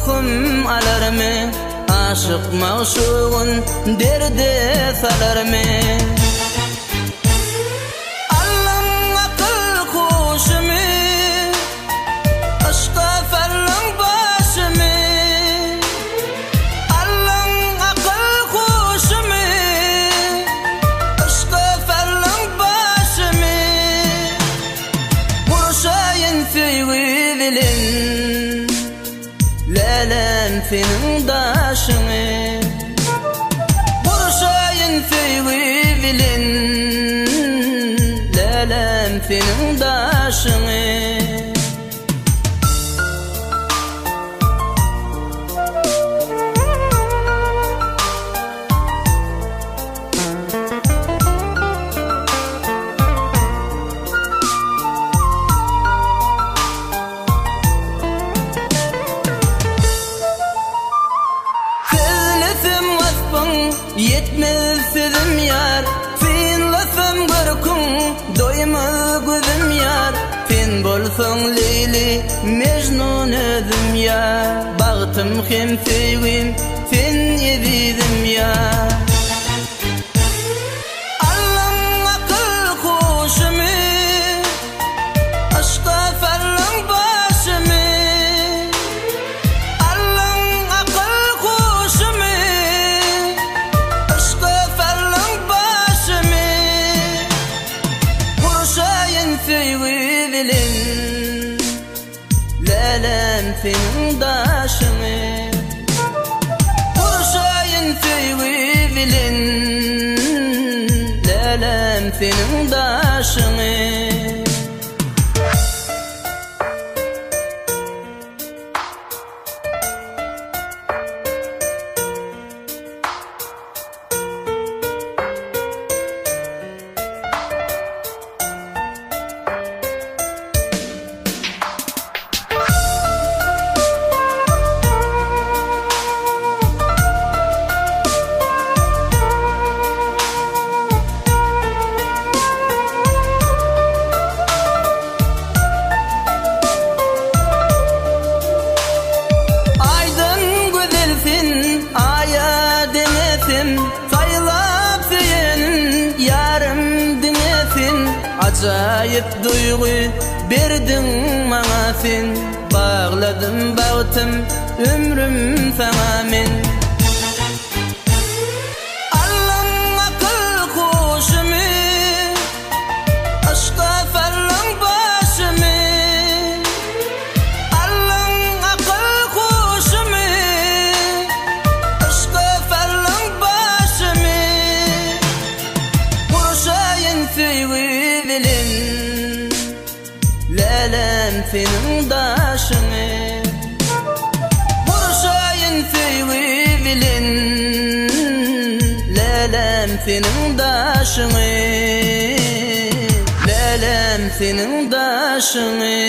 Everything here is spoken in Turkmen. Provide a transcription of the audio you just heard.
Ruhum alarmy? Aşyk magşugyn derde salarmy? Aldyň akyl-huşumy, Yşka saldyň başymy. Aldyň akyl-huşumy, Yşka saldyň başymy. Gurşaýyn söýgi bilen, Läläm seniň daşyňy. Gurşaýyn söýgi bilen, Läläm seniň daşyňy. Sözlesem waspyň ýetmez sözüm ýar, Synlasam görküň doýmaz gözüm ýar, Sen bolsaň Leýli, Mejnun özüm ýar, Bagtym hem söýgim sen ezizim ýar. Aldyň akyl-huşumy, Yşka saldyň başymy. Aldyň akyl-huşumy, Yşka saldyň başymy. Gurşaýyn söýgi bilen, Läläm seniň daşyňy. Gurşaýyn söýgi bilen, Läläm seniň daşyňy. Aýdan gözel sen, Aýa deňesim, Saýlap söýenim, ýarym diňe sen. Ajaýyp duýgy berdiň maňa sen, Bagladym bagtym, ömrüm saňa men. Aldyň akyl-huşumy, Yşka saldyň başymy. Aldyň akyl-huşumy, Yşka saldyň başymy. Gurşaýyn söýgi bilen, Läläm seniň daşyňy. Gurşaýyn söýgi bilen, Läläm seniň daşyňy. Läläm seniň daşyňy.